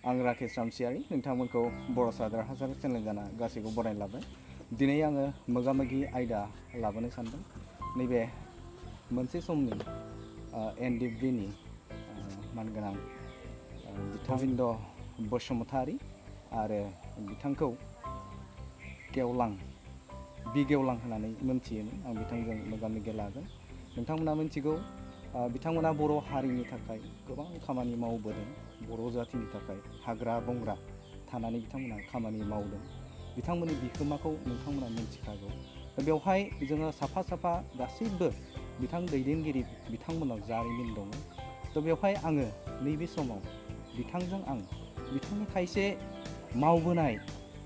आं राकेश रामसियारि नोंथांमोनखौ बर' सादोर हासार चेनेल जाना गासैखौ बरायना लाबाय। दिनै आङो मोगा-मोगि आयदा लाबोनो सानदों। नैबे मोनसे समनि NDFBनि मानगोनां जिताबिन्द बसुमतारी आरो बिथांखौ गेवलां होननानै मोनथियोमोन। आं बिथांजों मोगा-मोगि लागोन। नोंथांमोना मिथिगौ बिथांमोना बर' हारिनि थाखाय गोबां खामानि मावबोदों। बर' जाथिनि थाखाय हाग्रा-बंग्रा थानानै बिथांमोना खामानि मावदों। बिथांमोननि बिहोमाखौ नोंथांमोना मिथिखागौ। बेवहाय जोङो साफा गासैबो बिथां दैदेनगिरि बिथांमोनाव जारिमिन दङ। बेवहाय आङो नैबे समाव बिथांजों आं बिथांनि खायसे मावबोनाय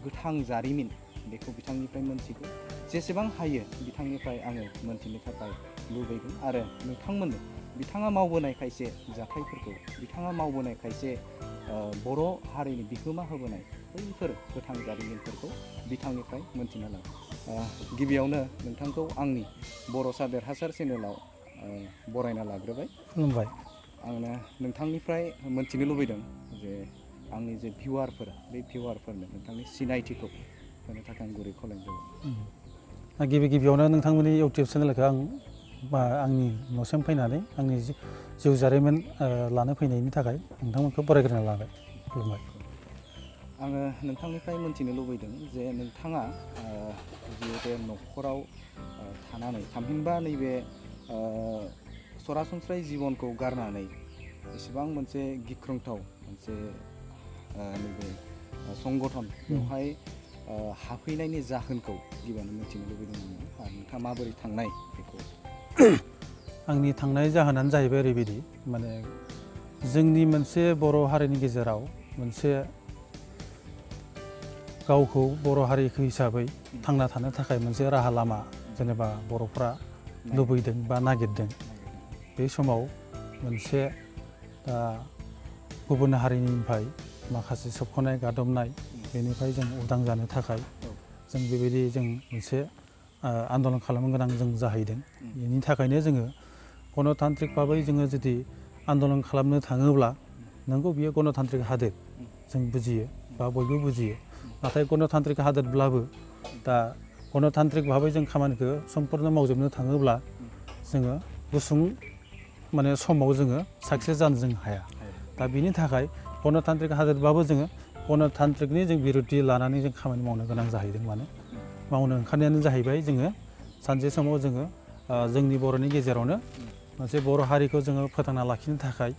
गोथां जारिमिन बेखौ बिथांनिफ्राय मोनथिगौ। जेसेबां हायो बिथांनिफ्राय आङो मोनथिनो थाखाय लुबैगोन आरो नोंथांमोननो बिथाङा मावबोनाय खायसे जाथायफोरखौ बिथाङा मावबोनाय खायसे बर' हारिनि बिहोमा होबोनाय बैफोर गोथां जारिमिनफोरखौ बिथांनिफ्राय मोनथिना लागोन। गिबियावनो नोंथांखौ आंनि बर' सादोर हासार चेनेलाव बरायना लाग्रोबाय। खुलुमबाय। आंनो नोंथांनिफ्राय मोनथिनो लुबैदों जे आंनि जे भिउवारफोर बे भिउवारफोरनो नोंथांनि सिनायथिखौ होनो थाखाय आं गुरै खावलायनाय जाबाय। गिबियावनो नोंथांमोननि इउटुब चेनेलखौ आंनि न'सिम फैनानै आंनि जिउ जारिमिन लानो फैनायनि थाखाय नोंथांमोनखौ बरायग्रोना लाबाय। खुलुमबाय। आङो नोंथांनिफ्राय मोनथिनो लुबैदों जे नोंथाङा जिहेतु न'खराव थानानै थामहिनबा नैबे सरासनस्रायै जिबनखौ गारनानै एसेबां मोनसे गिख्रंथाव मोनसे नैबे संगठन बेवहाय हाबफैनायनि जाहोनखौ गिबियावनो मिथिनो लुबैदों आरो नोंथाङा माबोरै थांनाय बेखौ। आंनि थांनाय जाहोनानो जाहैबाय ओरैबायदि माने जोंनि मोनसे बर' हारिनि गेजेराव मोनसे गावखौ बर' हारिखौ हिसाबै थांना थानो थाखाय मोनसे राहा लामा जेनेबा बर'फ्रा लुबैदों बा नागिरदों। बे समाव मोनसे गुबुन हारिनिफ्राय माखासे सोबख'नाय गादबनाय बेनिफ्राय जों उदां जानो थाखाय जों बेबायदि जों मोनसे आन्दलन खालामनो गोनां जों जाहैदों। बेनि थाखायनो जोङो गणतान्त्रिक भाबै जोङो जुदि आन्दलन खालामनो थाङोब्ला नंगौ बियो गणतान्त्रिक हादोर जों बुजियो बा बयबो बुजियो। नाथाय गणतान्त्रिक हादोरब्लाबो दा गणतान्त्रिक भाबै जों खामानिखौ सम्पुर्ण मावजोबनो थाङोब्ला जोङो गुसुं माने समाव जोङो साक्सेस जानो जों हाया। दा बिनि थाखाय गणतान्त्रिक हादोरब्लाबो जोङो गणतान्त्रिकनि जों बिरुद्धि लानानै जों खामानि मावनो गोनां जाहैदों। मावनो ओंखारनायानो जाहैबाय जोङो सानसे समाव जोङो जोंनि बर'नि गेजेरावनो मोनसे बर' हारिखौ जोङो फोथांना लाखिनो थाखाय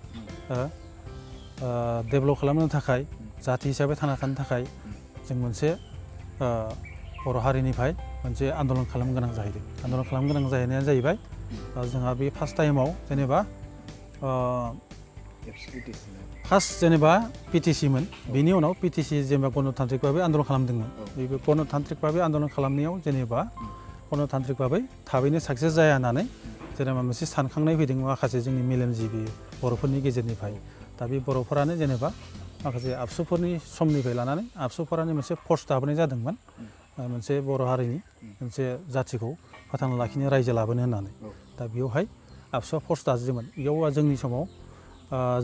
डेभेलप खालामनो थाखाय जाथि हिसाबै थांना थानो थाखाय जों मोनसे बर' हारिनिफ्राय मोनसे आन्दलन खालामनो गोनां जाहैदों। आन्दलन खालामनो गोनां जाहैनाया जाहैबाय जोंहा बे फार्स्ट टाइमाव जेनेबा फार्स्ट जेनेबा PTCमोन। बेनि उनाव PTC जेनेबा गणतान्त्रिक भाबै आन्दलन खालामदोंमोन। बे गणतान्त्रिक भाबै आन्दलन खालामनायाव जेनेबा गणतान्त्रिक भाबै थाबैनो साक्सेस जाया होननानै जेनेबा मोनसे सानखांनाय फैदों माखासे जोंनि मेलेमजिबि बर'फोरनि गेजेरनिफ्राय। दा बे बर'फोरानो जेनेबा माखासे आबसुफोरनि समनिफ्राय लानानै आबसुफोरानो मोनसे फर्स दाबोनाय जादोंमोन मोनसे बर' हारिनि मोनसे जाथिखौ फोथांना लाखिनो रायजो लाबोनो होननानै। दा बेयावहाय आबसुआ फर्स दाजोमोन। बेयाव जोंनि समाव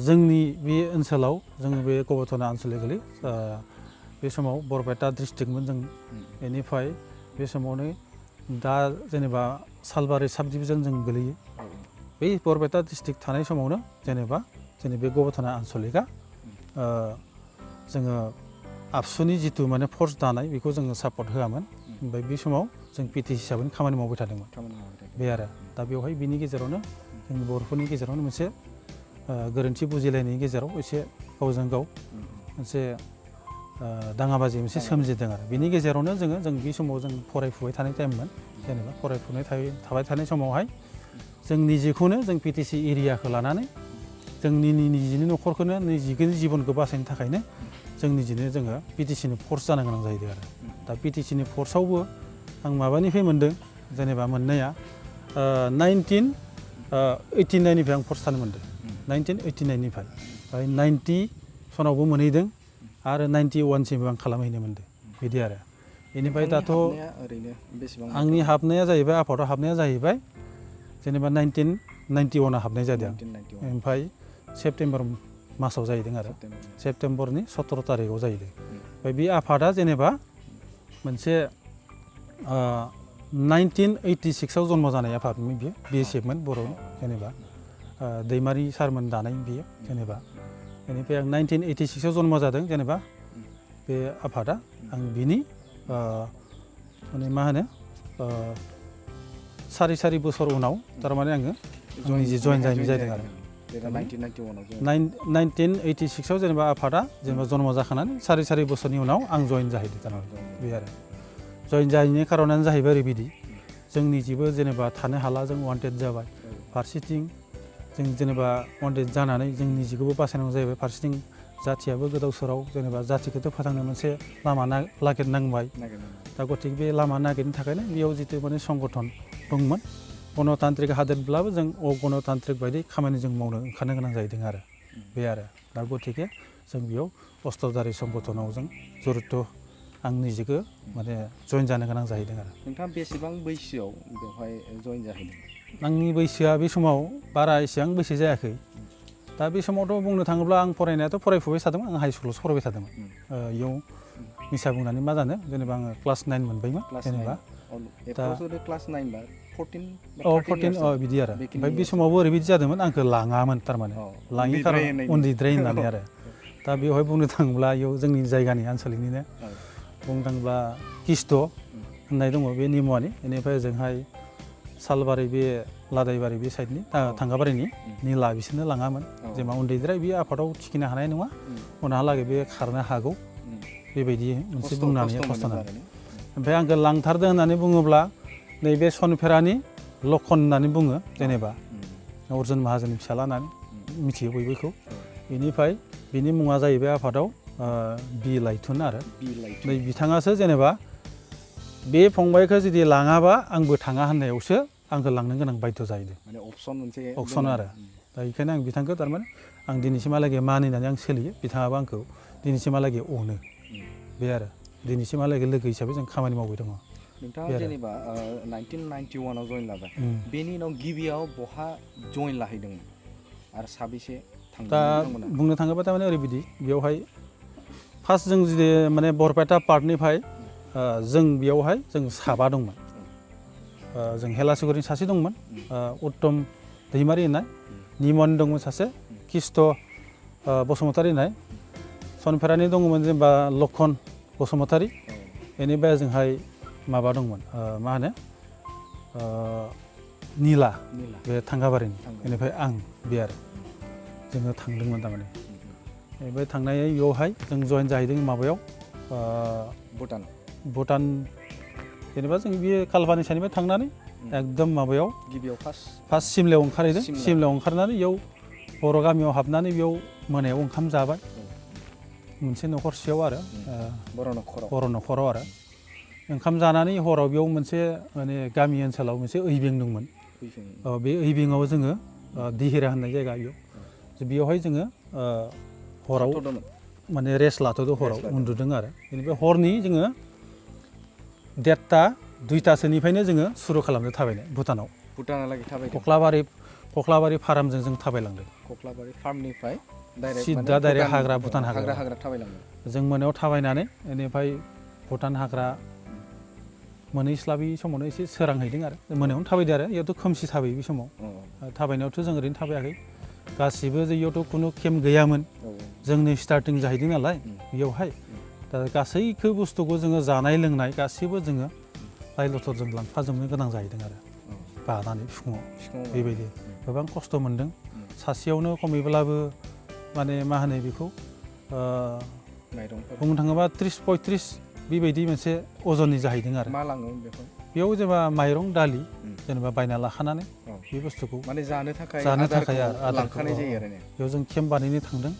जोंनि बे ओनसोलाव जोङो बे गबथना ओनसोलनि गोलै बे समाव बरपेटा डिस्ट्रिक्टमोन जों। बेनिफ्राय बे समावनो दा जेनेबा सालबारि साब डिभिजन जों गोलैयो। बै बरपेटा डिस्ट्रिक्ट थानाय समावनो जेनेबा जोंनि बे गबथना आनसलिकआ जोङो आबसुनि जिथु माने फर्स दानाय बेखौ जोङो सापर्ट होआमोन। ओमफ्राय बे समाव जों PTC हिसाबै खामानि मावबाय थादोंमोन। बे आरो दा बेवहाय बिनि गेजेरावनो जोंनि बर'फोरनि गेजेरावनो मोनसे गोरोन्थि बुजिलायनायनि गेजेराव एसे गावजों गाव मोनसे दाङाबाजि मोनसे सोमजिदों आरो बेनि गेजेरावनो जों बे समाव जों फरायफुबाय थानाय टाइममोन। जेनेबा फरायफुबाय थाबाय थानाय समावहाय जों निजेखौनो जों PTC एरियाखौ लानानै जोंनि निजिनि न'खरखौनो निजिनि जिबनखौ बासायनो थाखायनो जों निजिनो जोङो PTCनि फर्स जानो गोनां जाहैदों आरो। दा PTCनि फर्सआवबो आं माबानिफ्राय मोनदों जेनेबा मोननाया 1989निफ्राय आं फर्स थानो मोनदों। 1989निफ्राय ओमफ्राय 90 सनावबो मोनहैदों आरो 91सिमबो आं खालामहैनो मोनदों बिदि आरो। बेनिफ्राय दाथ' आंनि हाबनाया जाहैबाय आफादाव हाबनाया जाहैबाय जेनेबा 1991आव हाबनाय जादों। ओमफ्राय सेप्तेम्बर मासाव जाहैदों आरो सेप्तेम्बरनि 17 तारिखआव जाहैदों ओमफ्राय बे आफादा जेनेबा मोनसे 1986आव जन्म जानाय आफादमोन बियो BSFमोन बर'नि जेनेबा दैमारि सारमोन दानाय बियो जेनेबा बेनिफ्राय आं 1986आव जन्म जादों जेनेबा बे आफादा आं बिनि माने मा होनो सारि बोसोर उनाव थारमाने आङो निजे जइन जाहैनाय जादों आरो 1986आव जेनेबा आफादा जेनेबा जन्म जाखानानै सारि बोसोरनि उनाव आं जइन जाहैदों थारमाने बे आरो जइन जाहैनायनि खारनानो जाहैबाय ओरैबायदि जोंनि जेबो जेनेबा थानो हाला जों वान्टेड जाबाय फारसेथिं जों जेनेबा वान्टेड जानानै जों निजेखौबो बासायनांगौ जाहैबाय फारसेथिं जाथियाबो गोदाव सोराव जेनेबा जातिखौथ' फोथांनो मोनसे लामा नागिरनांबाय दा गतिके बे लामा नागिरनो थाखायनो बेयाव जितु माने संगठन दंमोन गणतान्त्रिक हादोरब्लाबो जों गणतान्त्रिक बायदि खामानि जों मावनो ओंखारनो गोनां जाहैदों आरो बे आरो दा गतिके जों बेयाव अस्थदारि संगठनाव जों जरुथ आं निजेखौ माने जइन जानो गोनां जाहैदों आरो नोंथाङा बेसेबां बैसोआव बेवहाय जइन जाहैदों आंनि बैसोआ बे समाव बारा एसेबां बैसो जायाखै दा बे समावथ' बुंनो थाङोब्ला आं फरायनायाथ' फरायफुबाय थादोंमोन आं हाइ स्कुलावसो फरायबाय थादोंमोन इयाव मिसा बुंनानै मा जानो जेनेबा आङो क्लास 9 मोनबायमोन जेनेबा दा क्लास 9 बा 14 बिदि आरो ओमफ्राय बे समावबो ओरैबायदि जादोंमोन आंखौ लाङामोन थारमाने लाङि खारन उन्दैद्राय होननानै आरो दा बेवहाय बुंनो थाङोब्ला इयाव जोंनि जायगानि आनसलिकनिनो बुंनो थाङोब्ला किस्ट' होननाय दङ बे निमुवानि बेनिफ्राय ओजोंहाय सालबारि बे लादायबारि बे साइडनि थांगाबारिनि निला बिसोरनो लाङामोन जेनेबा उन्दैद्राय बे आफादाव थिखिनो हानाय नङा उनहालागै बे खारनो हागौ बेबायदि मोनसे बुंनानै खस्थ'नानै ओमफ्राय आंखौ लांथारदों होननानै बुङोब्ला नैबे सनफेरानि लखन होननानै बुङो जेनेबा अर्जुन माहाजोननि फिसाला होननानै मिथियो बयबोखौ बेनिफ्राय बिनि मुङा जाहैबाय आफादाव बि लाइथुन आरो नै बिथाङासो जेनेबा बे फंबायखौ जुदि लाङाबा आंबो थाङा होननायावसो आंखौ लांनो गोनां बायध' जाहैदों माने अपसन आरो दा बेखायनो आं बिथांखौ थारमाने आं दिनैसिमहालागै मानिनानै आं सोलियो बिथाङाबो आंखौ दिनैसिमहालागै अनो बे आरो दिनैसिमहालागै लोगो हिसाबै जों खामानि मावबाय दङ नोंथाङा जेनेबा 1991आव जइन लाबाय बेनि उनाव गिबियाव बहा जइन लाहैदोंमोन आरो साबेसे दा बुंनो थाङोबा थारमाने ओरैबायदि बेवहाय फार्स्ट जों जुदि माने बरपेटा पार्टनिफ्राय जों बेयावहाय जों साबा दंमोन जों हेलासिगुरिनि सासे दंमोन उत्तम दैमारि होननाय निमनि दंमोन सासे किस्ट' बसुमतारि होननाय सनफेरानि दंमोन जेनेबा लखन बसुमतारि बेनिफ्राय जोंहाय माबा दंमोन मा होनो निला बे थांगाबारिनि बेनिफ्राय आं बे आरो जोङो थांदोंमोन थारमाने बेनिफ्राय थांनाय बेयावहाय जों जइन जाहैदों माबायाव भुटान जेनेबा जों बे कालबानि साइडनिफ्राय थांनानै एकदम माबायाव गिबियाव फार्स्ट सिमलायाव ओंखारहैदों सिमलायाव ओंखारनानै बेयाव बर' गामियाव हाबनानै बेयाव मोनायाव ओंखाम जाबाय मोनसे न'खरसेयाव आरो बर' न'खराव आरो ओंखाम जानानै हराव बेयाव मोनसे माने गामि ओनसोलाव मोनसे ओइबिं दंमोन बे ओइबिङाव जोङो दिहिरा होननाय जायगा बेयावहाय जोङो हराव माने रेस्ट लाथ'दों हराव उन्दुदों आरो बेनिफ्राय हरनि जोङो 1:30-2:00सोनिफ्रायनो जोङो सुरु खालामनो थाबायनाय भुटानालागै थाबायदों खख्लाबारि फार्मजों जों थाबायलांदों खख्लाबारि फार्मनिफ्राय सिद्दा डाइरेक्ट भुटान हाग्रा थाबायलांदों जों मोनायाव थाबायनानै बेनिफ्राय भुटान हाग्रा मोनहैस्लाबै समावनो एसे सोरांहैदों आरो मोनायावनो थाबायदों आरो इयावथ' खोमसि थाबायो बे समाव थाबायनायावथ' जों ओरैनो थाबायाखै गासिबो इयावथ' खुनु केम्प गैयामोन जोंनो स्टार्टिं जाहैदों नालाय बेयावहाय दा गासैखौ बुस्थुखौ जोङो जानाय लोंनाय गासैबो जोङो लाइ लथरजों लांफाजोबनो गोनां जाहैदों आरो बानानै फुङाव बेबायदि गोबां खस्थ' मोनदों सासेयावनो खमैब्लाबो माने मा होनो बेखौ बुंनो थाङोबा 30-35 बेबायदि मोनसे अजननि जाहैदों आरो मा लाङो बेयाव जेनेबा माइरं दालि जेनेबा बायना लाखानानै बे बुस्थुखौ माने जानो थाखाय लांखानाय जायो आरो बेयाव जों केम्प बानायनो थांदों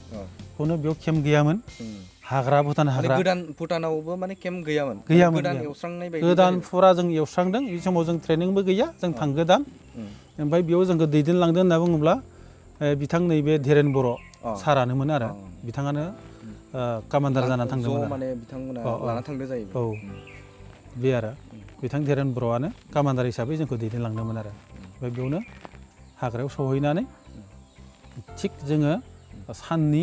खुनु बेयाव केम्प गैयामोन भुटान हाग्रा भुटानावबो माने केम्प गैयामोन गोदान फुरा जों एवस्रांदों बे समाव जों ट्रेनिंबो गैया जों थांगोदान ओमफ्राय बेयाव जोंखौ दैदेनलांदों होनना बुङोब्ला बिथां नैबे धीरेन बर' सारानोमोन आरो बिथाङानो कामान्डार जानानै थांदोंमोन माने बिथांमोना लाना थांदों जायो औ बे आरो बिथां धीरेन बर'आनो कामान्डार हिसाबै जोंखौ दैदेनलांदोंमोन आरो ओमफ्राय बेयावनो हाग्रायाव सहैनानै थिग जोङो साननि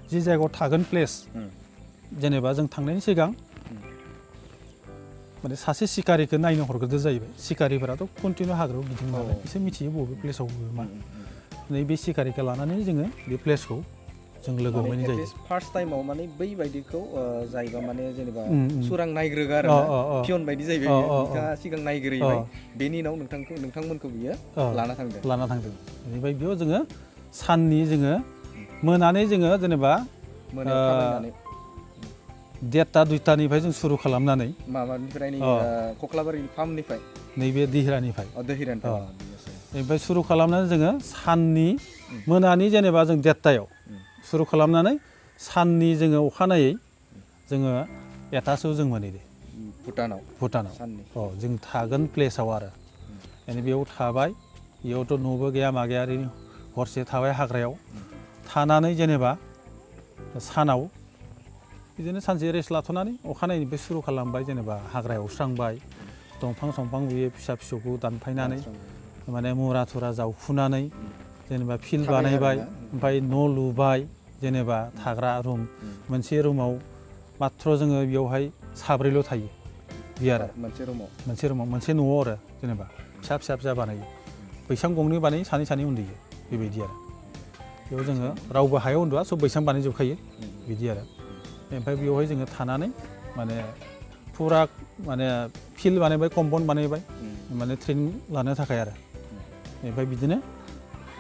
जि जायगायाव थागोन प्लेस जेनेबा जों थांनायनि सिगां माने सासे सिखारिखौ नायनो हरग्रोदो जाहैबाय सिखारिफोराथ' कन्टिनिउ हाग्रायाव गिदिङो नालाय एसे मिथियो बबे प्लेसाव मा नैबे सिखारिखौ लानानै जोङो बे प्लेसखौ जों लोगो हमहैनाय जायो फार्स्ट टाइमाव माने बै बायदिखौ जायबा माने जेनेबा सुरां नायग्रोगा आरो पियन बायदि जाहैबाय बिथाङा सिगां नायग्रोबाय बेनि उनाव नोंथांमोनखौ बियो लाना थांदों बेनिफ्राय बेयाव जोङो साननि जोङो मोनानै जोङो जेनेबा देरता दुइतानिफ्राय जों सुरु खालामनानै माबानिफ्राय कख्लाबारिनि फार्मनिफ्राय नैबे दिहिरानिफ्राय ओमफ्राय सुरु खालामनानै जोङो साननि मोनानि जेनेबा जों देरतायाव सुरु खालामनानै साननि जोङो अखानायै जोङो एटासोआव जों मोनहैदो भुटानाव जों थागोन प्लेसाव आरो बेयाव थाबाय बेयावथ' न'बो गैया मा गैया ओरैनो हरसे थाबाय हाग्रायाव थानानै जेनेबा सानाव बिदिनो सानसे रेस्ट लाथ'नानै अखानायैनिफ्राय सुरु खालामबाय जेनेबा हाग्रा एवस्रांबाय दंफां बियो फिसा फिसौखौ दानफायनानै माने मुरा थुरा जावखुनानै जेनेबा फिल्ड बानायबाय ओमफ्राय न' लुबाय जेनेबा थाग्रा रुम मोनसे रुमाव माथ्र जोङो बेयावहाय साब्रैल' थायो बे आरो मोनसे रुमाव मोनसे न'आव आरो जेनेबा फिसा बानायो बैसां गंनै बानायो सानै उन्दुयो बेबायदि आरो बेयाव जोङो रावबो हायाव उन्दुआ सब बैसां बानायजोबखायो बिदि आरो ओमफ्राय बेवहाय जोङो थानानै माने फुरा माने फिल्ड बानायबाय कम्पाउन्ड बानायबाय माने ट्रेनिं लानो थाखाय आरो ओमफ्राय बिदिनो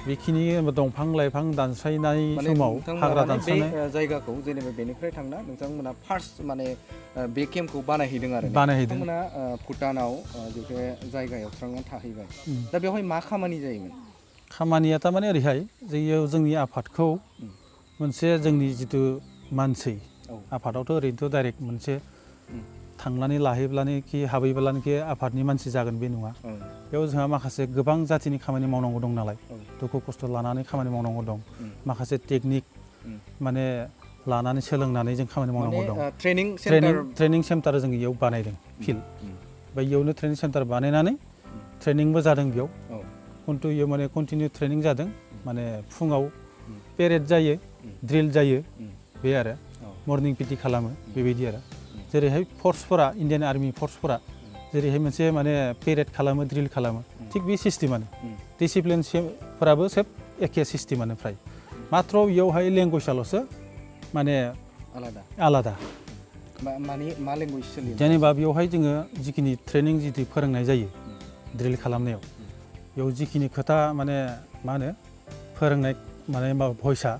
बेखिनि दंफां लाइफां दानस्रायनाय समाव हाग्रा दानस्रायनाय जायगाखौ जेनेबा बेनिफ्राय थांना नोंथांमोना फार्स्ट माने बे केम्पखौ बानायहैदों आरो नोंथांमोना भुटानाव जिहेतु जायगा एवस्रांनानै थाहैबाय दा बेवहाय मा खामानि जायोमोन खामानिया थारमाने ओरैहाय जोंनि आफादखौ मोनसे जोंनि जिथु मानसि आफादावथ' ओरैनोथ' डाइरेक्ट मोनसे थांनानै लाहैब्लानोखि हाबहैब्लानोखि आफादनि मानसि जागोन बे नङा बेयाव जोंहा माखासे गोबां जाथिनि खामानि मावनांगौ दं नालाय दुखु खस्थ' लानानै खामानि मावनांगौ दं माखासे टेकनिक माने लानानै सोलोंनानै जों खामानि मावनांगौ दं ट्रेनिं सेन्टार जों बेयाव बानायदों फिल्ड ओमफ्राय बेयावनो ट्रेनिं सेन्टार बानायनानै ट्रेनिंबो जादों बेयाव खिन्थु बेयाव माने कन्टिनिउ ट्रेनिं जादों माने फुङाव पेरेड जायो ड्रिल जायो बे आरो मर्निं पिटि खालामो बेबायदि आरो जेरैहाय फर्सफोरा इण्डियान आर्मि फर्सफोरा जेरैहाय मोनसे माने पेरेड खालामो ड्रिल खालामो थिग बे सिस्टेमानो डिसिप्लिनफोराबो सोब एखे सिस्टेमानो फ्राय माथ्र बेयावहाय लेंगुवेजआल'सो माने आलादा मा लेंगुवेज सोलियो जेनेबा बेयावहाय जोङो जिखिनि ट्रेनिं जिथु फोरोंनाय जायो ड्रिल खालामनायाव बेयाव जिखिनि खोथा माने मा होनो फोरोंनाय माने भइसआ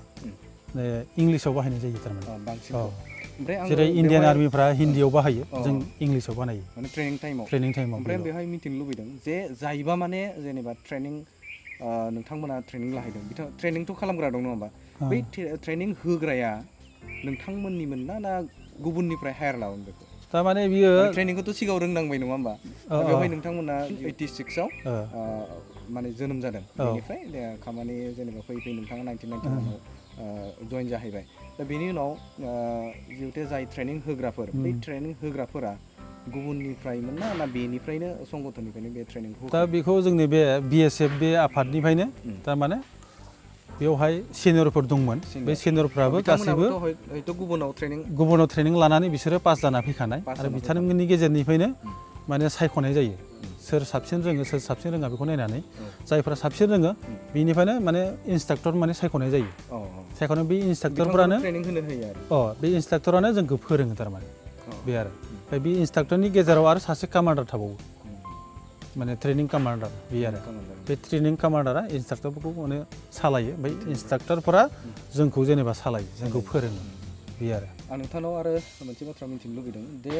इंलिसाव बाहायनाय जायो थारमाने जेरै इण्डियान आर्मिफ्रा हिन्दीयाव बाहायो जों इंलिसाव बानायो ट्रेनिं टाइमाव ओमफ्राय बेवहाय मिथिनो लुबैदों जे जायबा माने जेनेबा ट्रेनिं नोंथांमोना ट्रेनिं लाहैदों बिथां ट्रेनिंथ' खालामग्रा दं नङा होमबा बै ट्रेनिं होग्राया नोंथांमोननिमोन ना गुबुननिफ्राय हायार लाबोन बेखौ थारमाने बियो ट्रेनिंखौथ' सिगाङाव रोंनांबाय नङा होमबा बेवहाय नोंथांमोना 86आव माने जोनोम जादों बेनिफ्राय खामानि जेनेबा फैयै नोंथाङा 1991आव जइन जाहैबाय दा बेनि उनाव जिहेतु जाय ट्रेनिं होग्राफोर बै ट्रेनिं होग्राफोरा गुबुननिफ्रायमोन ना बेनिफ्रायनो संगठननिफ्रायनो बे ट्रेनिंखौ दा बेखौ जोंनि बे BSF बे आफादनिफ्रायनो थारमाने बेवहाय सिनियरफोर दंमोन बे सिनियरफ्राबो गासैबो गुबुनाव ट्रेनिं लानानै बिसोरो पास जाना फैखानाय आरो बिथांमोननि गेजेरनिफ्रायनो माने सायख'नाय जायो सोर साबसिन रोङो सोर साबसिन रोङा बेखौ नायनानै जायफ्रा साबसिन रोङो बेनिफ्रायनो माने इन्सट्राक्टर माने सायख'नाय जायो सायख'नाय बे इन्सट्राक्टरफ्रानो बे इन्सट्राक्टरानो जोंखौ फोरोङो थारमाने बे आरो ओमफ्राय बे इन्सट्राक्टरनि गेजेराव आरो सासे कामान्डार थाबावो माने ट्रेनिं कामान्डार बे आरो बे ट्रेनिं कामान्डारा इन्सट्राक्टरफोरखौ माने सालायो ओमफ्राय इन्सट्राक्टरफोरा जोंखौ जेनेबा सालायो जोंखौ फोरोङो बे आरो आं नोंथांनाव आरो मोनसे बाथ्रा मिथिनो लुबैदों दे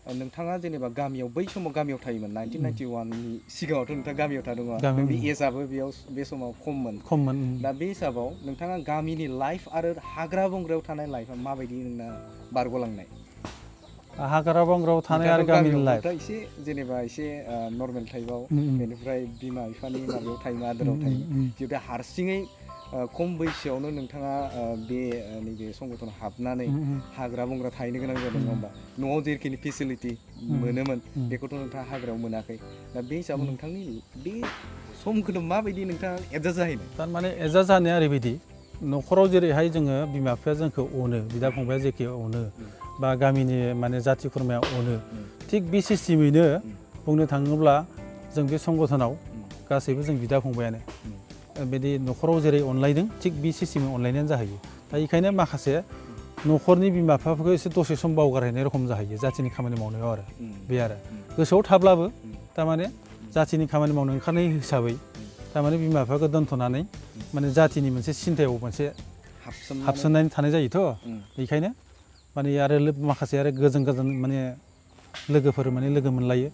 नोंथाङा जेनेबा गामियाव बै समाव गामियाव थायोमोन 1991नि सिगाङावथ' नोंथाङा गामियाव थादों बे एजआबो बेयाव बे समाव खममोन दा बे हिसाबाव नोंथाङा गामिनि लाइफ आरो हाग्रा बंग्रायाव थानाय लाइफआ माबायदि नोंना बारग'लांनाय हाग्रा बंग्रायाव थानाय आरो गामिनि लाइफ एसे जेनेबा एसे नर्मेल टाइपआव बेनिफ्राय बिमा बिफानि माबायाव थायोमोन आदराव थायोमोन जिहेतु हारसिङै खम बैसोआवनो नोंथाङा बे नैबे संगठनाव हाबनानै हाग्रा बंग्रा थाहैनो गोनां जादों नङा होमबा न'आव जेखिनि फेसिलिटि मोनोमोन बेखौथ' नोंथाङा हाग्रायाव मोनाखै दा बे हिसाबाव नोंथांनि बे समखौनो माबायदि नोंथाङा एडजास्ट जाहैनाय थारमाने एडजास्ट जानाया ओरैबायदि न'खराव जेरैहाय जोङो बिमा बिफाया जोंखौ अनो बिदा फंबाया जेखि अनो बा गामिनि माने जाथि खुरमाया अनो थिग बे सिस्टेमैनो बुंनो थाङोब्ला जों बे संगठनाव गासैबो जों बिदा फंबायानो बिदि न'खराव जेरै अनलायदों थिग बे सिस्टेमै अनलायनायानो जाहैयो दा बेखायनो माखासे न'खरनि बिमा बिफाफोरखौ एसे दसे सम बावगारहैनाय रखम जाहैयो जाथिनि खामानि मावनायाव आरो बे आरो गोसोआव थाब्लाबो थारमाने जाथिनि खामानि मावनो ओंखारनाय हिसाबै थारमाने बिमा बिफाखौ दोनथ'नानै माने जाथिनि मोनसे सिन्थायाव मोनसे हाबसोमनानै थानाय जायोथ' बेखायनो माने आरो माखासे आरो गोजान गोजान माने लोगोफोर माने लोगो मोनलायो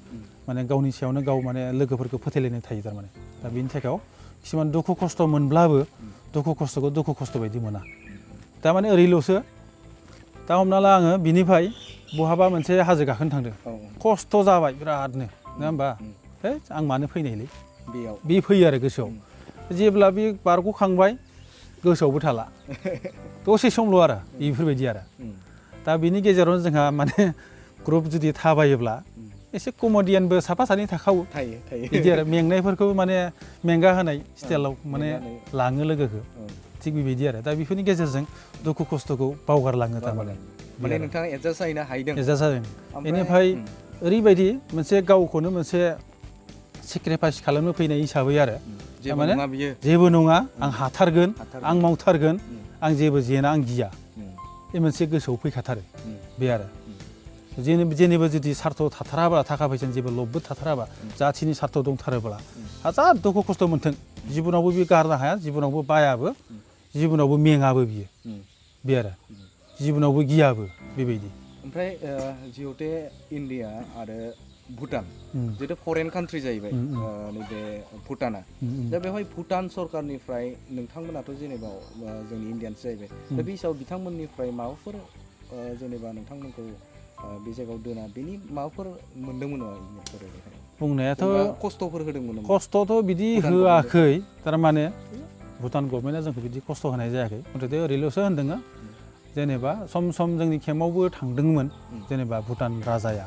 माने गावनि सायावनो गाव माने लोगोफोरखौ फोथायलायनाय थायो थारमाने दा बेनि थाखाय किसुमान दुखु खस्थ' मोनब्लाबो दुखु खस्थ'खौ दुखु खस्थ' बायदि मोना थारमाने ओरैल'सो दा हमना ला आङो बिनिफ्राय बहाबा मोनसे हाजो गाखोनो थांदों खस्थ' जाबाय बिरादनो नङा होमबा है आं मानो फैनायलै बे फैयो आरो गोसोआव जेब्ला बे बारग'खांबाय गोसोआवबो थाला दसे समल' आरो बेफोरबायदि आरो दा बिनि गेजेरावनो जोंहा माने ग्रुप जुदि थाबायोब्ला एसे कमेडियानबो साफा सानै थाखावो बिदि आरो मेंनायफोरखौ माने मेंगा होनाय स्टाइलाव माने लाङो लोगोखौ थिग बेबायदि आरो दा बेफोरनि गेजेरजों दुखु खस्थ'खौ बावगारलाङो थारमाने माने नोंथाङा एडजास्ट जाहैनो हाहैदों एडजास्ट जादों बेनिफ्राय ओरैबायदि मोनसे गावखौनो मोनसे सेक्रिफाइस खालामनो फैनाय हिसाबै आरो माने जेबो नङा आं हाथारगोन आं मावथारगोन आं जेबो जेना आं गिया बे मोनसे गोसोआव फैखाथारो बे आरो जेनेबा जुदि सार्थ थाथाराब्ला थाखा फैसानि जेबो लबबो थाथाराबा जाथिनि सार्थ दंथारोब्ला हाजार दुखु खस्थ' मोन्थों जिबनावबो बे गारनो हाया जिबनावबो बायाबो जिबनावबो मेङाबो बियो बे आरो जिबनावबो गियाबो बेबायदि ओमफ्राय जिहेतु इण्डिया आरो भुटान जिहेतु फरेन कान्ट्रि जाहैबाय नैबे भुटाना दा बेवहाय भुटान सरकारनिफ्राय नोंथांमोनाथ' जेनेबा जोंनि इण्डियानसो जाहैबाय दा बे हिसाबै बिथांमोननिफ्राय माबाफोर जेनेबा नोंथांमोनखौ बे जायगायाव दोना बेनि माबाफोर मोनदोंमोन नामा बुंनायाथ' खस्थ'फोर होदोंमोन खस्थ'थ' बिदि होआखै थारमाने भुटान गभर्नमेन्टआ जोंखौ बिदि खस्थ' होनाय जायाखै मथथे ओरैल'सो होनदों जेनेबा सम सम जोंनि केम्पआवबो थांदोंमोन जेनेबा भुटान राजाया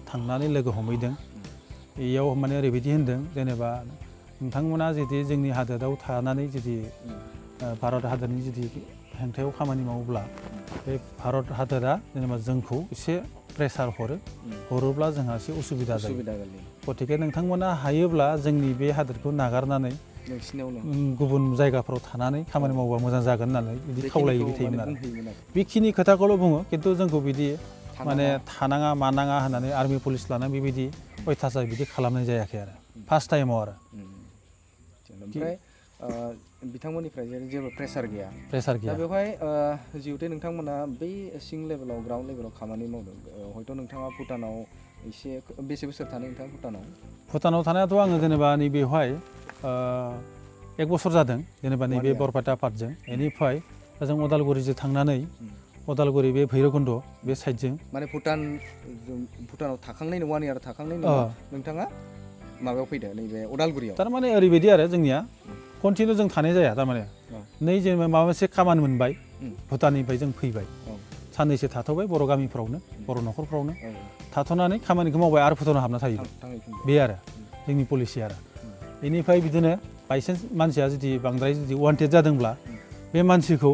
थांनानै लोगो हमहैदों बेयाव माने ओरैबायदि होनदों जेनेबा नोंथांमोना जुदि जोंनि हादोराव थानानै जुदि भारत हादरनि जुदि हेंथायाव खामानि मावोब्ला बे भारत हादरा जेनेबा जोंखौ एसे प्रेसार हरोब्ला जोंहा एसे उसुबिदा जायो गतिके नोंथांमोना हायोब्ला जोंनि बे हादोरखौ नागारनानै गुबुन जायगाफोराव थानानै खामानि मावबा मोजां जागोन होननानै बिदि खावलायबाय थायोमोन आरो बेखिनि खोथाखौल' बुङो खिन्थु जोंखौ बिदि माने थानाङा मानाङा होननानै आर्मि पुलिस लानानै बेबायदि अयथासार बिदि खालामनाय जायाखै आरो फार्स्ट टाइमाव आरो ओमफ्राय बिथांमोननिफ्राय जेबो प्रेसार गैया दा बेवहाय जिहेतु नोंथांमोना बै सिं लेभेलाव ग्राउन्ड लेभेलाव खामानि मावदों हयथ' नोंथाङा भुटानाव एसे बेसे बोसोर थानो नोंथाङा भुटानाव थानायाथ' आङो जेनेबा नैबेवहाय 1 बोसोर जादों जेनेबा नैबे बरपेटा पार्टजों बेनिफ्राय जों उदालगुरिजों थांनानै उदालगुरि बे भैरबकुन्द बे साइडजों माने भुटानाव थाखांनायनि 1 इयार थाखांनायनि उनाव नोंथाङा माबायाव फैदो नैबे उदालगुरियाव थारमाने ओरैबायदि आरो जोंनिया कन्टिनिउ जों थानाय जाया थारमाने नै जेनेबा माबा मोनसे खामानि मोनबाय भुटाननिफ्राय जों फैबाय साननैसो थाथ'बाय बर' गामिफ्रावनो बर' न'खरफ्रावनो थाथ'नानै खामानिखौ मावबाय आरो भुटानाव हाबना थायो बे आरो जोंनि पलिसि आरो बेनिफ्राय बिदिनो बायसान्स मानसिया जुदि बांद्राय जुदि वान्टेड जादोंब्ला बे मानसिखौ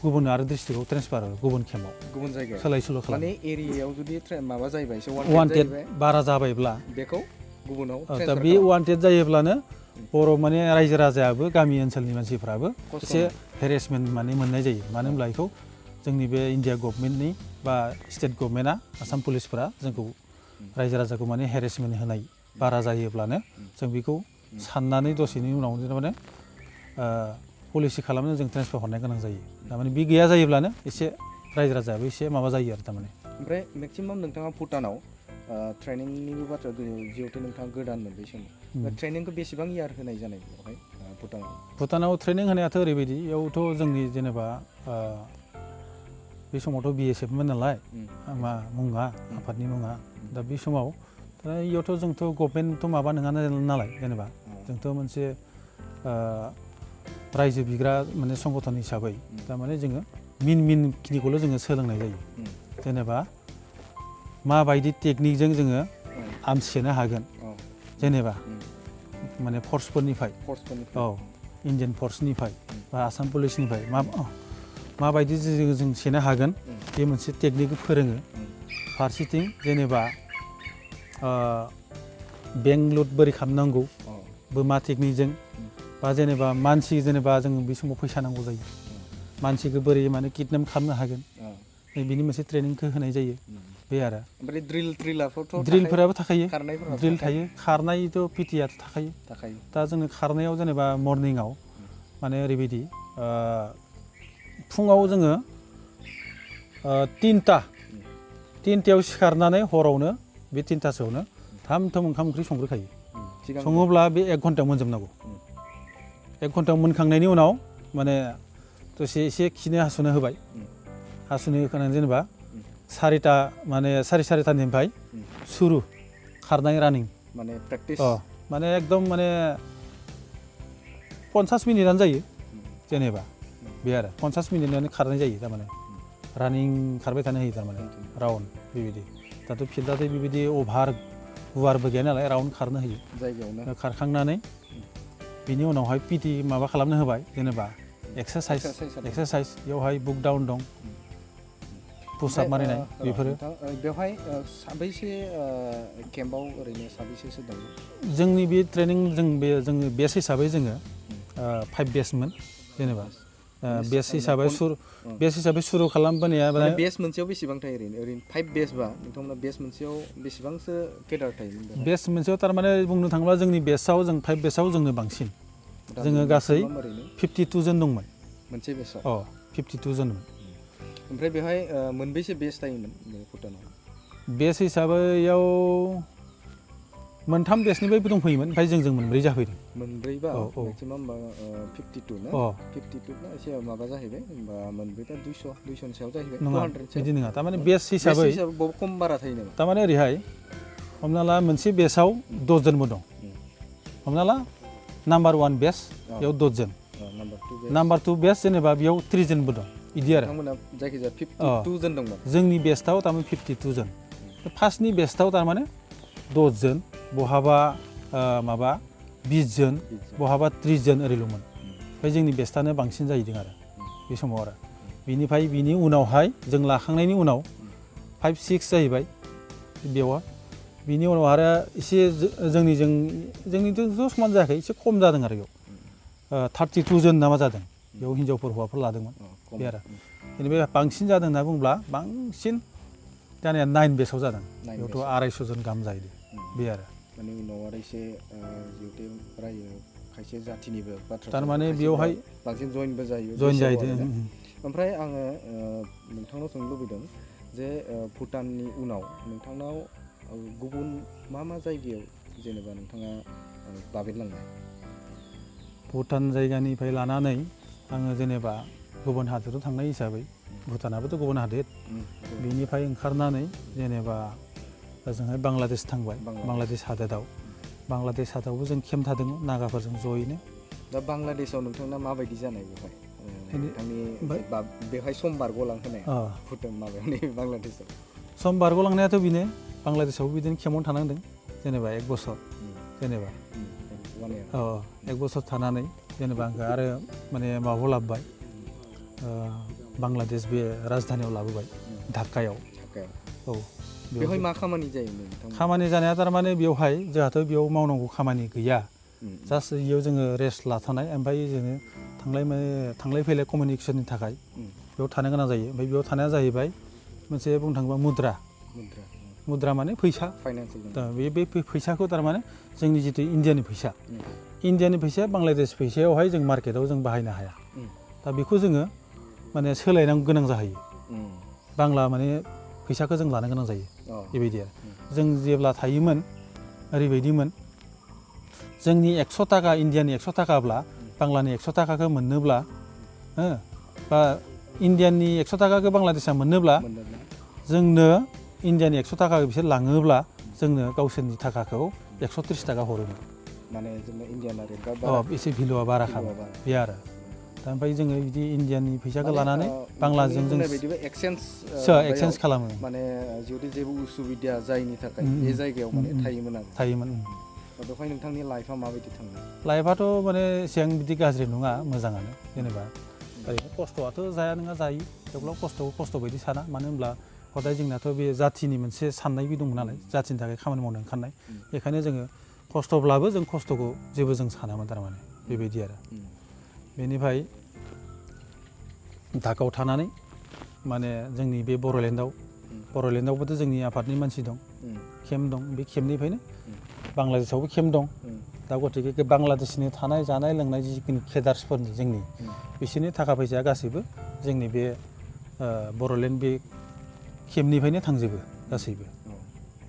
गुबुन आरो डिस्ट्रिक्टआव ट्रेन्सफार गुबुन केम्पआव गुबुन जायगायाव सोलाय सोल' खालामो माने एरियायाव जुदि माबा जाहैबाय एसे वान्टेड बारा जाबायब्ला बेखौ गुबुनाव दा बे वान्टेड जायोब्लानो बर' माने रायजो राजायाबो गामि ओनसोलनि मानसिफ्राबो एसे हेरेसमेन्ट माने मोननाय जायो मानो होनब्ला बेखौ जोंनि बे इण्डिया गभर्नमेन्टनि बा स्टेट गभर्नमेन्टआ आसाम पुलिसफोरा जोंखौ रायजो राजाखौ माने हेरेसमेन्ट होनाय बारा जायोब्लानो जों बेखौ साननानै दसेनि उनाव माने पलिसि खालामनो जों ट्रेन्सफार हरनो गोनां जायो थारमाने बे गैया जायोब्लानो एसे रायजो राजायाबो एसे माबा जायो आरो थारमाने ओमफ्राय मेक्सिमाम नोंथाङा भुटानाव ट्रेनिंनिबो बाथ्रा जिहेतु नोंथाङा गोदानमोन बै समाव ट्रेनिंखौ बेसेबां इयार होनाय जानाय बेवहाय भुटानाव ट्रेनिं होनायाथ' ओरैबायदि बेयावथ' जोंनि जेनेबा बे समावथ' BSFमोन नालाय मा मुङा आफादनि मुङा दा बे समाव इयावथ' जोंथ' गभर्नमेन्टथ' माबा नङा नालाय जेनेबा जोंथ' मोनसे रायजो बिग्रा माने संगठन हिसाबै थारमाने जोङो मिन खिनिखौल' जोङो सोलोंनाय जायो जेनेबा माबायदि टेकनिकजों जोङो आमसिनो हागोन जेनेबा माने फर्सफोरनिफ्राय इण्डियान फर्सनिफ्राय बा आसाम पुलिसनिफ्राय माबायदि जों सेनो हागोन बे मोनसे टेकनिक फोरोङो फारसेथिं जेनेबा बेंक लुट बोरै खालामनांगौ बोमा टेकनिकजों बा जेनेबा मानसि जेनेबा जों बे समाव फैसा नांगौ जायो मानसिखौ बोरै माने किडनेप खालामनो हागोन बिनि मोनसे ट्रेनिंखौ होनाय जायो बे आरो ओमफ्राय ड्रिलफोराबो थाखायो ड्रिल थायो खारनायथ' पिटिआथ' थाखायो दा जोङो खारनायाव जेनेबा मर्निंआव माने ओरैबायदि फुङाव जोङो 3टायाव सिखारनानै हरावनो बे 3टासोआवनो थाम ओंखाम ओंख्रि संग्रोखायो सङोब्ला बे 1 घन्टायाव मोनजोबनांगौ 1 घन्टायाव मोनखांनायनि उनाव माने दसे एसे खिनो हासुनो होबाय हासुनो होखांनानै जेनेबा 4टा माने 4:30निफ्राय सुरु खारनाय रानिं माने प्रेक्टिस माने एकदम माने 50 मिनिटानो जायो जेनेबा बे आरो 50 मिनिटानो खारनाय जायो थारमाने रानिं खारबाय थानो होयो थारमाने राउन्ड बेबायदि दाथ' फिल्डआथ' बेबायदि अभार गुवारबो गैया नालाय राउन्ड खारनो होयो जायगायावनो खारखांनानै बिनि उनावहाय पिटि माबा खालामनो होबाय जेनेबा एक्सारसाइज बेयावहाय बुक डाउन दं पुसआप मारिनाय बेफोरो बेवहाय साबैसे केम्पआव ओरैनो साबैसेसो दं जोंनि बे ट्रेनिं जोङो बेच हिसाबै जोङो 5 बेचमोन जेनेबा बेच हिसाबै सुरु खालामबोनाया बेच मोनसेयाव बेसेबां थायो ओरैनो 5 बेचबा नोंथांमोना बेच मोनसेयाव बेसेबांसो केडार थायोमोन बेच मोनसेयाव थारमाने बुंनो थाङोब्ला जोंनि बेचआव जों 5 बेचआव जोंनो बांसिन जोङो गासै 52 जन दंमोन मोनसे बेचआव 52 जनमोन ओमफ्राय बेवहाय मोनबेसे बेच थायोमोन भुटानाव बेच हिसाबैयाव 3 बेचनिफ्रायबो दंफैयोमोन ओमफ्राय जों मोनब्रै जाफैदों मोनब्रैबा मेक्सिमाम 52 ना 52 ना एसे माबा जाहैबाय होमबा मोनब्रैबा 200नि सायाव जाहैबाय 200 बिदि नङा थारमाने बेच हिसाबै खम बारा थायो नामा थारमाने ओरैहाय हमना ला मोनसे बेचआव 10 जनबो दं हमना ला नाम्बार 1 बेच बेयाव 10 जन नाम्बार 2 बेच जेनेबा बेयाव 3 जनबो दं बिदि आरो जायखिजाया 52 जन दंमोन जोंनि बेचआव थारमाने 52 जन फार्स्टनि बेचआव थारमाने 10 जन बहाबा माबा 20 जन बहाबा 30 जन ओरैल'मोन ओमफ्राय जोंनि बेचआनो बांसिन जाहैदों आरो बे समाव आरो बिनिफ्राय बिनि उनावहाय जों लाखांनायनि उनाव 5-6 जाहैबाय बेयाव बिनि उनाव आरो एसे जोंनिजोंथ' समान जायाखै एसे खम जादों आरो बेयाव 32 जन नामा जादों बेयाव हिन्जावफोर हौवाफोर लादोंमोन बे आरो बेनिफ्राय बांसिन जादों होनना बुङोब्ला बांसिन जानाया 9 बेचआव जादों बेयावथ' 250 जन गाहाम जाहैदों बे आरो माने उनाव आरो एसे जिहेतु रायो खायसे जाथिनिबो बाथ्रा थारमाने बेयावहाय बांसिन जइन जाहैदों ओमफ्राय आङो नोंथांनाव सोंनो लुबैदों जे भुटाननि उनाव नोंथांनाव गुबुन मा जायगायाव जेनेबा नोंथाङा बाबेनलांनाय भुटान जायगानिफ्राय लानानै आङो जेनेबा गुबुन हादोराव थांनाय हिसाबै भुटानाबोथ' गुबुन हादोर बेनिफ्राय ओंखारनानै जेनेबा ओजोंहाय बांलादेश थांबाय बांलादेश हादोरावबो जों केम्प थादोंमोन नागाफोरजों जयैनो दा बांलादेशआव नोंथांना माबायदि जानाय बेवहाय सम बारग'लांहोनाय भुटान माबायाव बांलादेशआव सम बारग'लांनायाथ' बेनो बांलादेशआवबो बिदिनो केम्पआवनो थानांदों जेनेबा 1 बोसोर जेनेबा 1 बोसोर थानानै जेनेबा आंखौ आरो माने माबायाव लाबोबाय बांलादेश बे राजधानियाव लाबोबाय ढाकायाव बेवहाय मा खामानि जायोमोन खामानि जानाया थारमाने बेवहाय जोंहाथ' बेयाव मावनांगौ खामानि गैया जास्ट बेयाव जोङो रेस्ट लाथ'नाय ओमफ्राय जोङो थांलाय फैलाय कमिउनिकेसननि थाखाय बेयाव थानो गोनां जायो ओमफ्राय बेयाव थानाया जाहैबाय मोनसे बुंनो थाङोबा मुद्रा माने फैसा बे फैसाखौ थारमाने जोंनि जितु इन्डियानि फैसा बांलादेश फैसायावहाय जों मार्केटाव जों बाहायनो हाया दा बेखौ जोङो माने सोलायनांगौ गोनां जाहैयो बांला माने फैसाखौ जों लानो गोनां जायो बेबायदि आरो जों जेब्ला थायोमोन ओरैबायदिमोन जोंनि 100 थाखा इन्डियानि 100 थाखाब्ला बांलानि 100 थाखाखौ मोननोब्ला बा इन्डियानि 100 थाखाखौ बांलादेशआ मोननोब्ला जोंनो इन्डियानि 100 थाखा बिसोर लाङोब्ला जोंनो गावसोरनि थाखाखौ 130 थाखा हरोमोन माने जोंनो इन्डियान एसे भेलुआ बारा खालामो बे आरो दा ओमफ्राय जोङो बिदि इन्डियानि फैसाखौ लानानै बांलाजों जों एक्सचेन्ज खालामो माने जुदि जेबो उसुबिदा जायैनि थाखाय बे जायगायाव माने थायोमोन बेवहाय नोंथांनि लाइफआ माबायदि थाङो? लाइफआथ' माने एसेबां बिदि गाज्रि नङा, मोजाङानो जेनेबा ओरैनो खस्थ'आथ' जाया नङा जायो, थेवब्लाबो खस्थ' बायदि साना, मानो होनब्ला हदाय जोंनाथ' बे जाथिनि मोनसे साननायबो दङ नालाय, जाथिनि थाखाय खामानि मावनो ओंखारनाय, बेखायनो जोङो खस्थ'ब्लाबो जों खस्थ'खौ जेबो जों सानामोन थारमाने बेबायदि आरो। बेनिफ्राय ढाकायाव थानानै माने जोंनि बे बर'लेण्डआवबोथ' जोंनि आफादनि मानसि दं, केम्प दं, बे केम्पनिफ्रायनो बांलादेशआवबो केम्प दं। दा गतिके बांलादेशनि थानाय जानाय लोंनाय जिखिनि केडार्सफोरनि जोंनि बिसोरनि थाखा फैसाया गासैबो जोंनि बे बर'लेण्ड बे केम्पनिफ्रायनो थांजोबो गासैबो,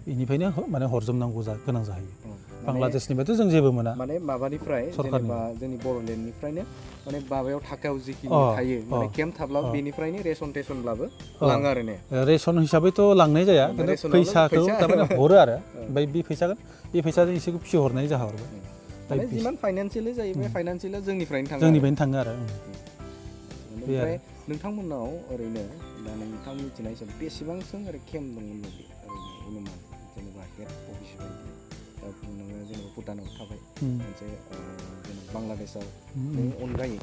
बेनिफ्रायनो माने हरजोबनांगौ गोनां जाहैयो। बांलादेशनिफ्रायथ' जों जेबो मोना, माने माबानिफ्राय जेनेबा जोंनि बर'लेण्डनिफ्रायनो माने माबायाव ढाकायाव जिखिनि थायो माने केम्प थाब्लाबो बेनिफ्रायनो रेसन टेसनब्लाबो लाङो आरो ने? रेसन हिसाबैथ' लांनाय जाया, खिन्थु फैसाखौ थारमाने हरो आरो, ओमफ्राय बे फैसाजों एसेखौ फिहरनाय जाहरबाय। माने जिमान फाइनान्सियेलि जायो बे फाइनान्सियेलि जोंनिफ्रायनो थाङो आरो। ओमफ्राय नोंथांमोननाव ओरैनो दा नोंथां मिथिनाय हिसाबै बेसेबांसो ओरै केम्प दंमोन बायदि ओरैनो अनुमान, जेनेबा हेड अफिस बायदि नोङो जेनेबा भुटानाव थाबाय मोनसे जेनेबा बांलादेशआव अनगायै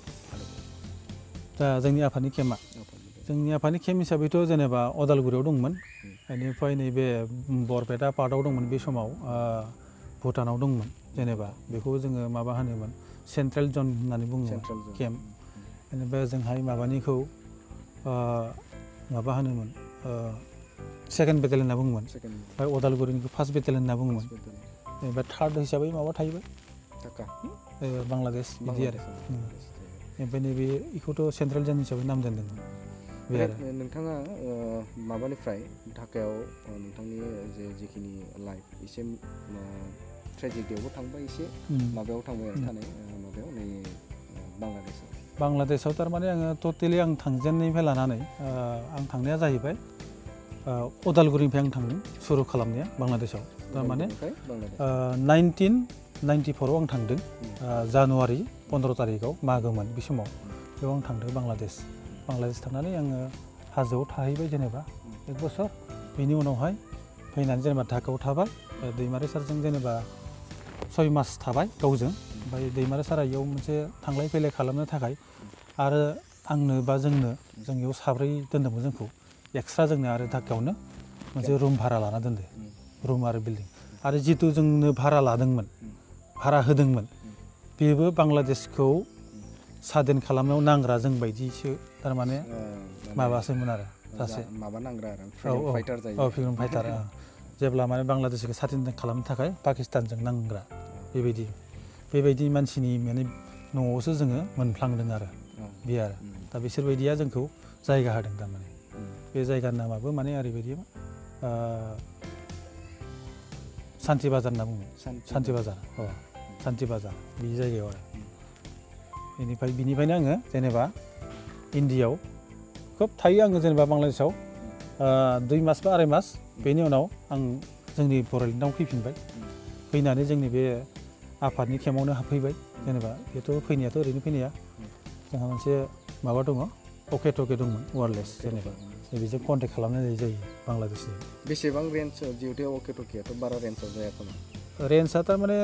दा जोंनि आफादनि केम्प हिसाबैथ' जेनेबा अदालगुरियाव दंमोन, बेनिफ्राय नैबे बरपेटा पार्टआव दंमोन बे समाव, भुटानाव दंमोन, जेनेबा बेखौ जोङो माबा होनोमोन सेन्ट्रेल जन होननानै बुङोमोन केम्प। बेनिफ्राय जोंहाय माबानिखौ माबा होनोमोन सेकेन्ड बेटेलियन होनना बुङोमोन, ओमफ्राय अदालगुरिनिखौ फार्स्ट बेटेलियन होनना बुङोमोन, ओमफ्राय थार्ड हिसाबै माबा थाहैबाय बांलादेश बिदि आरो। ओमफ्राय नैबे बेखौथ' सेन्ट्रेल जन हिसाबै नाम दोनदोंमोन बे आरो। नोंथाङा माबानिफ्राय ढाकायाव नोंथांनि जिखिनि लाइफ एसे ट्रेजेडियावबो थांबाय, एसे माबायाव थांबाय आरो थानाय माबायाव नै बांलादेशआव थारमाने आङो टटेलि आं थांजेननायनिफ्राय लानानै आं थांनाया जाहैबाय अदालगुरिनिफ्राय आं थांदों सुरु खालामनाया बांलादेशआव, थारमाने 1994आव आं थांदों, जानुवारि 15 तारिखआव मागोमोन बे समाव, बेयाव आं थांदों बांलादेश थांनानै आङो हाजोआव थाहैबाय जेनेबा 1 बोसोर, बेनि उनावहाय फैनानै जेनेबा ढाकायाव थाबाय, दैमारि सारजों जेनेबा 6 मास थाबाय गावजों, ओमफ्राय दैमारि सारा इयाव मोनसे थांलाय फैलाय खालामनो थाखाय आरो आंनो बा जोंनो जों इयाव 7 दोन्दोंमोन जोंखौ एक्सट्रा, जोंनो आरो ढाकायावनो मोनसे रुम भारा लाना दोनदो, रुम आरो बिल्डिं, आरो जितु जोंनो भारा होदोंमोन बेबो बांलादेशखौ साधीन खालामनायाव नांग्रा जों बायदिसो, थारमाने माबासोमोन आरो सासे माबा नांग्रा आरो फ्रिडम फाइटार, जेब्ला माने बांलादेशखौ साधीन खालामनो थाखाय पाकिस्तानजों नांग्रा, बेबायदि मानसिनि माने न'आवसो जोङो मोनफ्लांदों आरो बे आरो। दा बिसोरबायदिया जोंखौ जायगा होदों, थारमाने बे जायगानि नामाबो माने ओरैबायदि सान्ति बाजार होनना बुङो, सान्ति बाजार बे जायगायाव आरो। बिनिफ्रायनो आङो जेनेबा इन्डियायाव खोब थायो आङो, जेनेबा बांलादेशआव 2 मास बा 2.5 मास, बेनि उनाव आं जोंनि बर'लेण्डआव फैफिनबाय, फैनानै जोंनि बे आफादनि केम्पआवनो हाबफैबाय, जेनेबा बेथ' फैनायाथ' ओरैनो फैनाया, जोंहा मोनसे माबा दङ, अके टके दंमोन वारलेस, जेनेबा बेजों कन्टेक्ट खालामनाय जायो बांलादेशनि। बेसेबां रेन्ज जिहेतु अके टकेयाथ' बारा रेन्जआव जाया खोमा? रेन्जआ थारमाने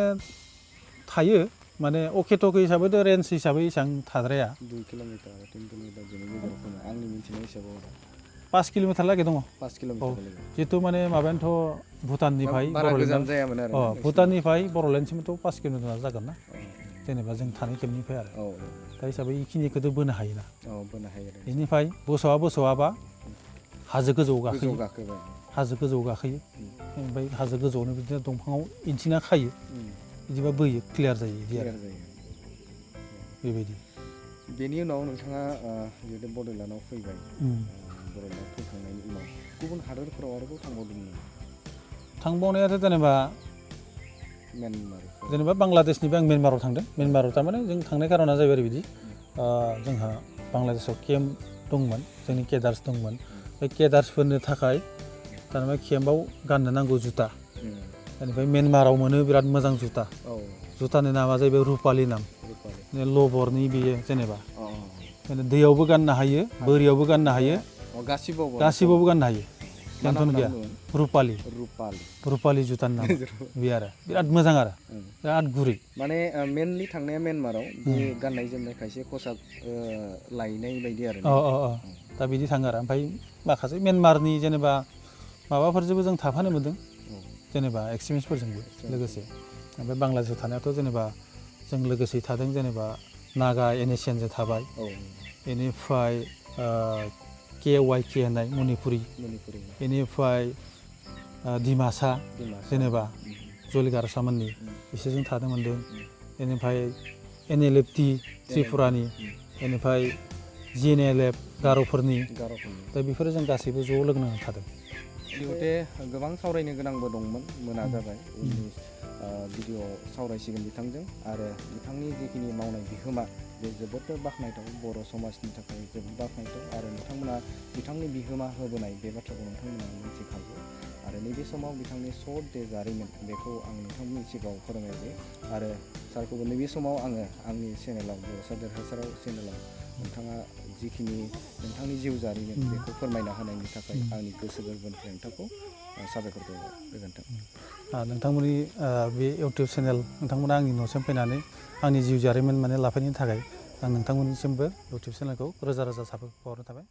थायो, माने अके टके हिसाबैथ' रेन्ज हिसाबै एसेबां थाद्राया, 2 किल'मिटार 3 किल'मिटार जोंनि गेजेराव खोमा आंनि मिथिनाय हिसाबाव 5 किल'मिटार लागै दङ। 5 किल'मिटार जिहेतु माने माबायानोथ' भुटाननिफ्राय भुटाननिफ्राय बर'लेण्डसिमथ' 5 किल'मिटार जागोन ना, जेनेबा जों थानाय केम्पनिफ्राय आरो। दा हिसाबै बेखिनिखौथ' बोनो हायोना, बेनिफ्राय बोसौआबा हाजो गोजौआव गाखोयो, ओमफ्राय हाजो गोजौआवनो बिदिनो दंफाङाव इन्थिना खायो, बिदिबा बोयो, क्लियार जायो बिदि आरो बेबायदि। बेनि उनाव नोंथाङा जिहेतु बड'लेण्डआव फैबाय, बड'लेण्डआव फैखांनायनि उनाव गुबुन हादोरफोराव आरोबाव थांबावदोंमोन? थांबावनायाथ' जेनेबा बांलादेशनिफ्राय आं म्यानमाराव थांदों। म्यानमाराव थारमाने जों थांनाय खारना जाहैबाय ओरैबायदि, जोंहा बांलादेशआव केम्प दंमोन, जोंनि केडार्स दंमोन, बे केडार्सफोरनो थाखाय थारमाने केम्पआव गाननो नांगौ जुथा, बेनिफ्राय म्यानमाराव मोनो बिराद मोजां जुथानि नामा जाहैबाय रुपालि नाम, लबरनि बेयो, जेनेबा दैयावबो गाननो हायो, बोरियावबो गाननो हायो, गासिबावबो गाननो हायो, टेनसन गैया रुपालि रुपालि जुतानि नाम बे आरो बिराद मोजां आरो बिराद गुरै माने मेनलि थांनाया म्यानमाराव बे गाननाय जोमनाय खायसे खसाब लायनाय बायदि आरो दा बिदि थाङो आरो ओमफ्राय माखासे म्यानमारनि जेनेबा माबाफोरजोंबो जों थाफानो मोन्दों जेनेबा एक्सपिरियेन्सफोरजोंबो लोगोसे ओमफ्राय बांलादेशआव थानायाथ' जेनेबा जों लोगोसे थादों जेनेबा नागा NACNजों थाबाय बेनिफ्राय KYK होननाय मणिपुरि बेनिफ्राय डिमासा जेनेबा जलिगारसामोननि बिसोरजों थानो मोन्दों बेनिफ्राय NLFT त्रिपुरानि बेनिफ्राय GNLF गार'फोरनि दा बेफोरो जों गासैबो ज' लोगो नांनानै थादों जिहेते गोबां सावरायनो गोनांबो दंमोन मोना जाबाय उननि भिडिअ सावरायसिगोन बिथांजों आरो बिथांनि जिखिनि मावनाय बिहोमा बे जोबोद बाख्नायथाव बर' समाजनि थाखाय जोबोद बाख्नायथाव आरो नोंथांमोना बिथांनि बिहोमा होबोनाय बे बाथ्राखौ नोंथांमोना मिथिखागौ आरो नैबे समाव बिथांनि सर्ट डे जारिमिन बेखौ आं नोंथांमोननि सिगाङाव फोरमायबाय आरो सारखौबो नैबे समाव आङो आंनि चेनेलाव बड'सा देरहासाराव चेनेलाव नोंथाङा जिखिनि नोंथांनि जिउ जारिमिन बेखौ फोरमायना होनायनि थाखाय आंनि गोसो गोरबोनिफ्राय नोंथांखौ साबायखर बावबाय गोजोन्थों नोंथांमोननि बे इउटुब चेनेल नोंथांमोना आंनि न'सिम फैनानै आंनि जिउ जारिमिन माने लाफैनायनि थाखाय आं नोंथांमोननिसिमबो इउटुब चेनेलखौ रोजा रोजा साबायखर बावहरनाय थाबाय